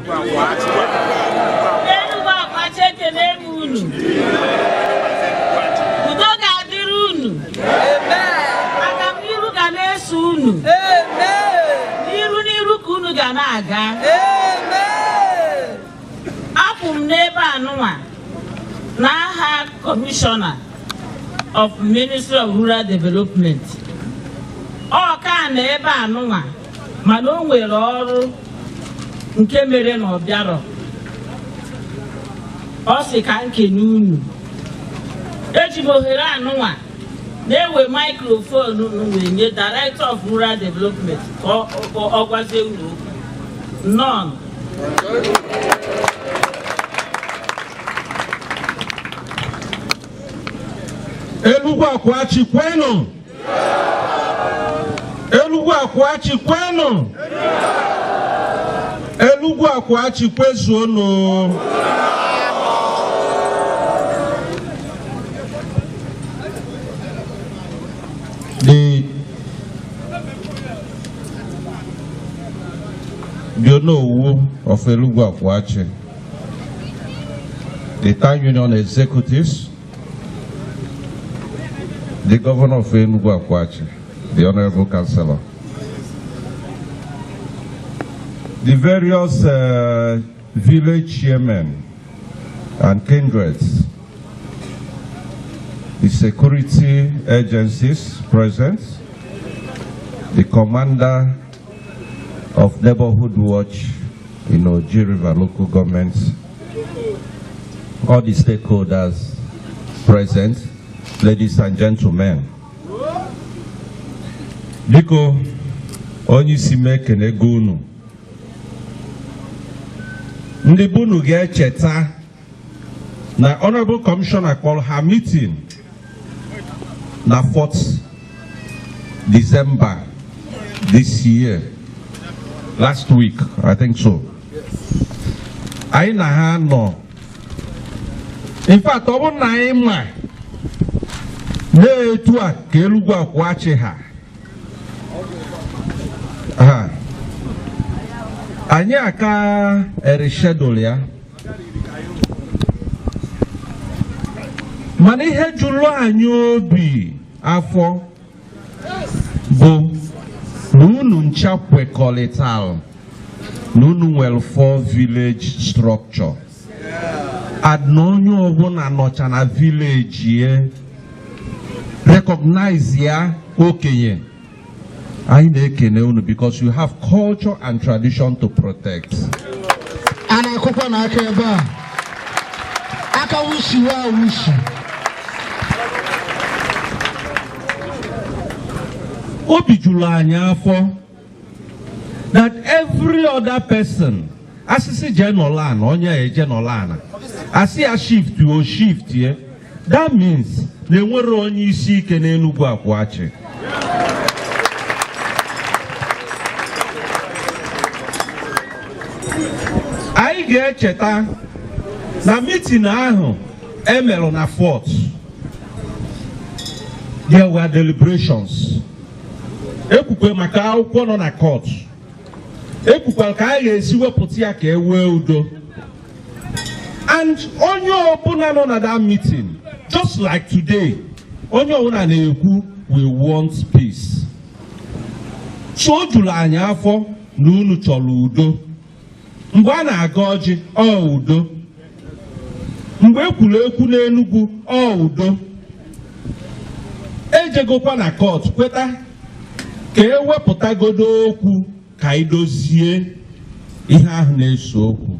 Enugwu Akwachi, ekele m unu. Udo ga-adịrị unu. Agamniru ga na-eso unu. N'iru n'iru ka unu ga na-aga. Akwụ m n'ebe anụnwa n'aha Commissioner of Ministry of Rural Development. Ọ ka na ebe anụnwa, mana o nwere ọrụ nke mere na ọ bịarọ. Ọ sị ka nkene unu. Eji m ohere anụnwa na-ewe microphone unu wee nye Director of Rural Development ka ọ gwazie unu okwu. Nọn. Enugwu Akwachi kwenu! Enugwu Akwachi kwenu! Enugwu Akwachi kwezuonu! The Onowu of Enugwu Akwachi, the town union executives, the governor of Enugu Akwachi, the honorable councillor, the various village chairmen and kindreds, the security agencies present, the commander of Neighborhood Watch in Oji River local government, all the stakeholders present, ladies and gentlemen. Biko, onye isi m ekenego unu. Ndị be unu ga-echeta na Honorable Commissioner called her meeting na 4th December this year, last week, I think so. Anyị na ha nọ. In fact, ọ bụrụ na anyị ma na-etu a ka Enugwu Akwachi ha ha, anyị aka reschedule ya, mana ihe jụrụ anyị obi afọ bụ na unu ncha kwekọrịtara na unu nwere four village structure and na onye ọbụla nọcha na village ye recognize ya okenye. Anyị na-ekene unu because you have culture and tradition to protect. A na-akụkwa n'aka ebe a, aka wusiwe awusi. Obi juru anyị afọ that every other person asịsị jee nọrọ ana, onye a eje nọrọ ana, asị ya shift o shift ye. That means na enwere onye isi ike n'Enugwu Akwachi. Anyị ga-echeta na meeting ahụ emerụ na fort, there were deliberations. Ekwukwe maka akwụkwọ nọ na court, ekwukwara ka a ga-esi wepụta ya ka e wee udo, and onye ọbụla nọ na that meeting, just like today, onye ọbụla na-ekwu, "We want peace." So o juru anyị afọ na unu chọrọ udo. Mgbe a na-aga ọjị, ọ udo. Mgbe e kwuru ekwu n'Enugwu, ọ udo. Ejegokwa na court kweta ka ewepụtagodo okwu ka anyị dozie ihe ahụ na-ese okwu.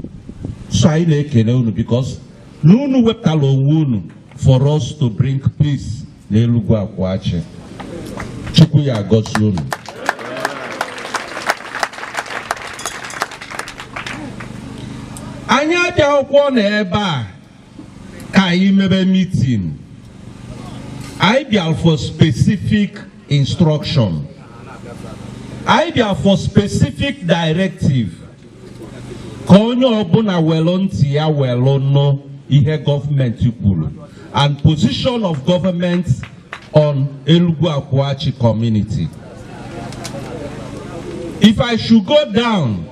So anyị na-ekele unu because na unu wepụtara onwe unu for us to bring peace n'Enugwu Akwachi. Chukwu ya agọzi unu. Anyị abịakwụkwọ na ebe a ka anyị mebe meeting. Anyị bịara for specific instruction, anyị bịara for specific directive, ka onye ọbụla welu ntị ya welu nụ ihe gọọmenti kwuru and position of government on Enugu Akwachi community. If I should go down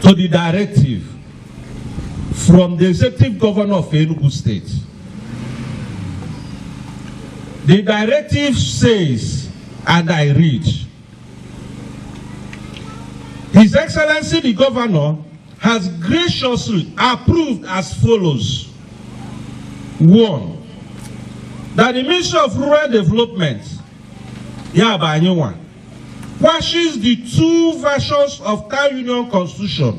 to to the directive from the executive governor of Enugu State. The directive says, and I read, "His Excellency the Governor has graciously approved as follows. One, that the Ministry of Rural Development, ya bụ anyị nwa, quashes the two versions of Town Union Constitution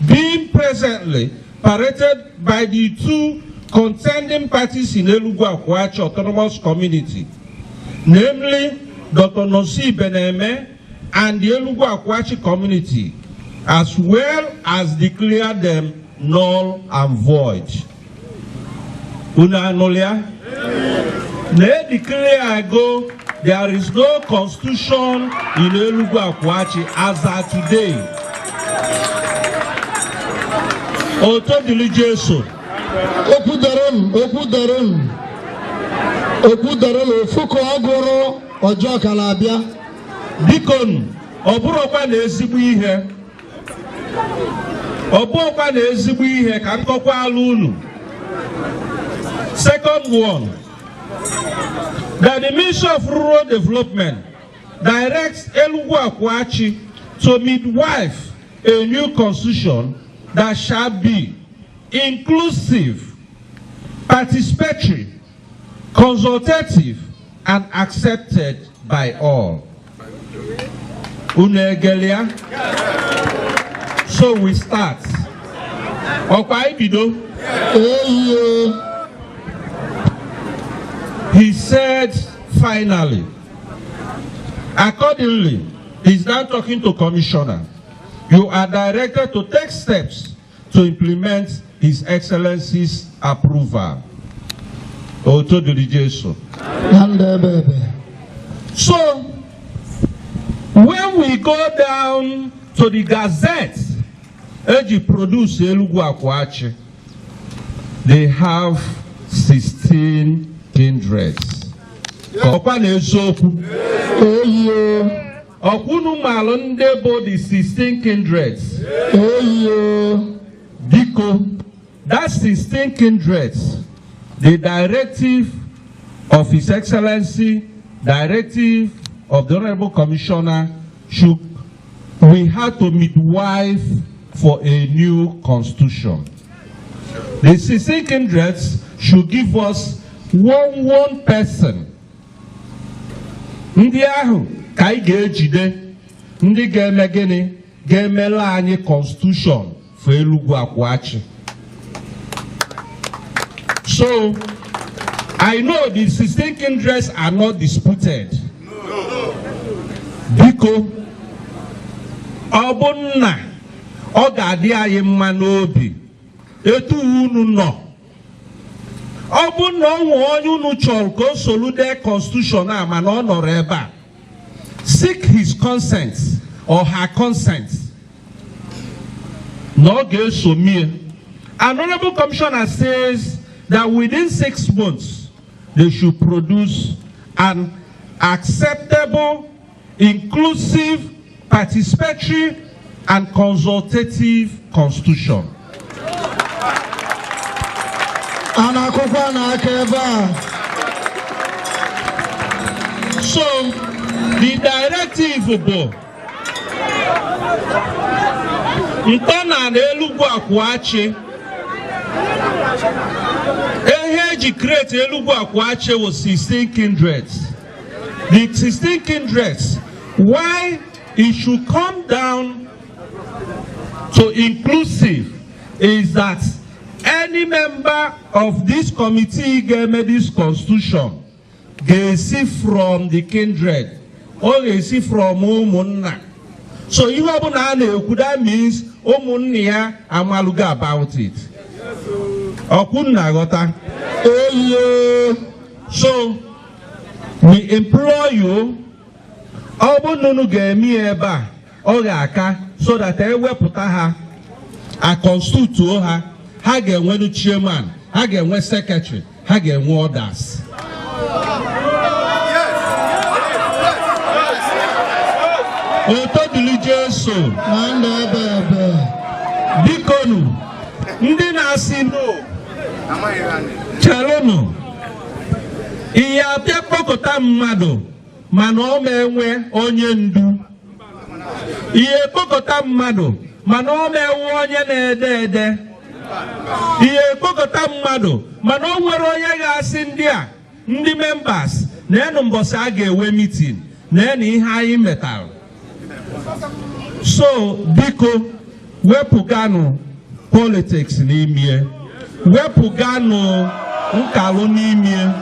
being presently paraded by the two contending parties in Enugu Akwachi Autonomous Community, namely Dr. Nonso Ibeneme and the Enugu Akwachi community, as well as declare them null and void." Unu anụrụ ya? Na declare go there is no constitution in Enugu Akwachi as at today. Oto dịrị Jesu. Okwu dọrọ m, okwu dọrọ m, okwu dọrọ m, ofu ka ọ gụrụ ọjọọ ka na-abịa. Biko, ọ bụrụkwa na ezigbo ihe, ọ bụrụkwa na ezigbo ihe ka m kọkwala unu. Second one, that the Ministry of Rural Development directs Enugu Akwachi to midwife a new constitution that shall be inclusive, participatory, consultative, and accepted by all. Unu egelia? So we start. Ọkwa ibido? Eyiyo. He said, finally, accordingly, he's now talking to commissioner. "You are directed to take steps to implement His Excellency's approval." Oto dịrị Jesu. Na ndụ ebe ebe. So, when we go down to the Gazette, eji produce Enugu Akwachi, they have 16 kindreds. Ọkwa na eziokwu? Eyiyo. Ọkwa unu maalụ ndị bụ the 16 kindreds? Eyiyo. Biko, that 16 kindreds, the directive of His Excellency, directive of the Honorable Commissioner, should we had to midwife for a new constitution. The 16 kindreds should give us one one person. Ndị ahụ ka anyị ga-ejide ndị ga-eme gịnị ga-emela anyị constitution for Enugu Akwachi. So, I know the 16 kindreds are not disputed. Biko, ọ bụ nna ọ ga-adị anyị mma n'obi etu unu nọ. Ọ bụ na ọ nwee onye unu chọrọ ka o solu dee constitution a mana ọ nọrọ ebe a, seek his consent or her consent na ọ ga-eso mie. An honorable commissioner says that within 6 months they should produce an acceptable, inclusive, participatory, and consultative constitution. A na-akụkwa n'aka ebe a? So, the directive bụ ntọala Enugu Akwachi. Ihe eji create Enugu Akwachi was 16 kindreds. The 16 kindreds, why it should come down to inclusive is that any member of this committee ga-eme this constitution ga-esi from the kindred, ọ ga-esi from ụmụnna. So ihe ọbụla a na-ekwu, that means ụmụnne ya amalugo about it. Ọkwụ nna ghọta? Eyiyo. So we implore you, ọ bụrụ na unu ga-eme ya ebe a, ọ ga-aka so that ewepụta ha, a constitutuo ha, ha ga-enwenu chairman, ha ga-enwe secretary, ha ga-enwe others. Oto dịrị Jesu. Na ndụ ebe ebe. Chelụnụ, ndị na-asị no, chelụnụ. Ihe abịa kpọkọta mmadụ mana ọ ma enwe onye ndu. Ihe kpọkọta mmadụ mana ọ ma enwe onye na-ede ede. Ihe kpọkọta mmadụ mana o nwere onye ga-asị ndị a, ndị members, na-enu mbọsị a ga-enwe meeting, na-enu ihe anyị metara. So biko, wepụganụ politics n'ime, wepụganụ nkalụ n'ime.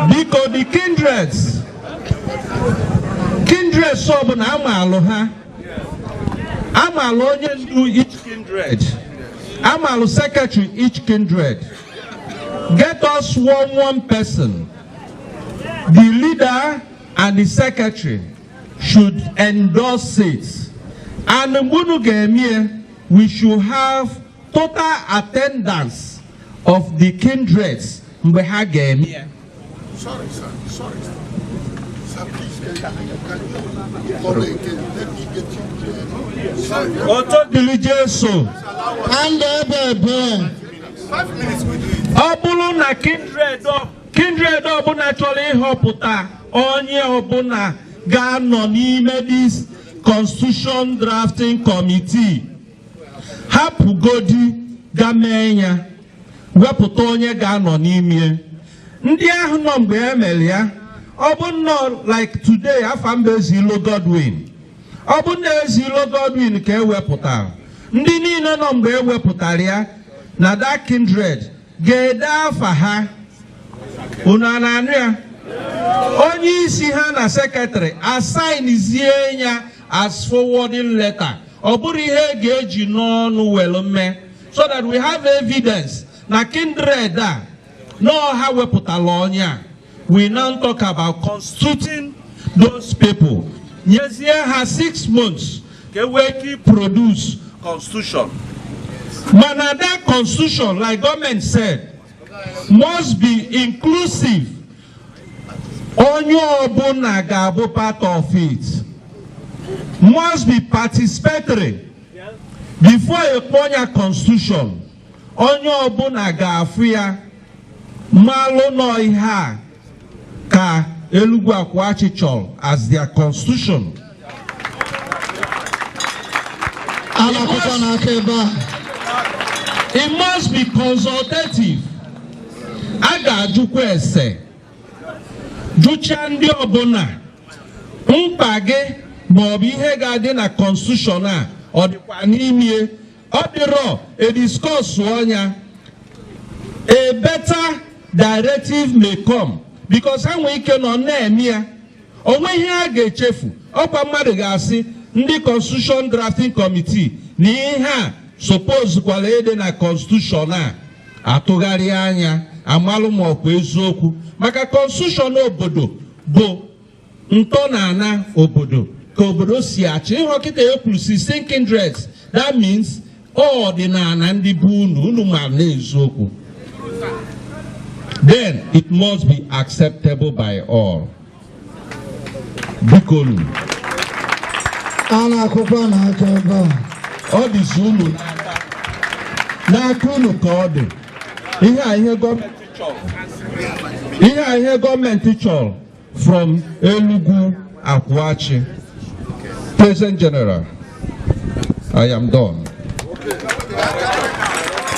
Biko, the kindreds, kindreds ọbụla amalụ ha, amalụ onye ndu each kindred, amalụ secretary each kindred. Get us one one person. The leader and the secretary should endorse it. And mgbe unu ga-eme, we should have total attendance of the kindreds mgbe ha ga-eme ya. Sorry, sir. Sorry. Sir, please, can you follow again? Let me get you clear. Sorry. Oto dịrị Jesu. And ebe ebe. 5 minutes we do it. Ọ bụrụ na kindred ọbụla chọrọ ịhọpụta onye ọbụla ga-anọ n'ime this constitution drafting committee, hapụgodi ga mee ya, wepụta onye ga-anọ n'ime. Ndị ahụ nọ mgbe e mere ya, ọ bụ nnọọ like today, afa mba Ezilo Godwin, ọ bụ na Ezilo Godwin ka e wepụtara, ndị niile nọ mgbe e wepụtara ya na that kindred ga-ede afa ha. Unu a na-anụ ya? Onye isi ha na secretary asignizie ya as forwarding letter. Ọ bụrụ ihe e ga-eji n'ọnụ were mee, so that we have evidence na kindred a nọọ ha wepụtara onye a. We now talk about constituting those people, nyezie ha 6 months ka e wee keep produce constitution. Mana that constitution, like government said, must be inclusive. Onye ọbụla ga-abụ part of it, must be participatory. Before ekpọ ya constitution, onye ọbụla ga-afụ ya, malụ nọ ihe a ka Elugu Akwachi chọrọ as their constitution. A na-akwụkwọ n'aka ebe a. It must be consultative. A ga-ajụkwa ese, jụchaa ndị ọbụla mkpa gị maọbụ ihe ga-adị na constitution a. Ọ dịkwa n'ime, ọ dịrọ, e discuss ọnya. A better directive may come because ha nwee ike nọ na-eme ya, onwe ihe a ga-echefu. Ọkwa mmadụ ga-asị ndị constitution drafting committee na ihe a suppose kwala ịdị na constitution a, atụgharị anya amalụ ma ọkwa eziokwu, maka constitution obodo bụ ntọala obodo, ka obodo si achị. Ihe kịta e kwuru 16 kindreds, that means ọdịnala ndị bụ unu, unu ma n'eziokwu. Then it must be acceptable by all. Biko nu. A na-akwụkwọ n'aka ebe a. Ọ dịzi unu n'aka, unu ka ọ dị. Ihe a ihe gọọmenti chọrọ from Enugu Akwachi. President General, I am done.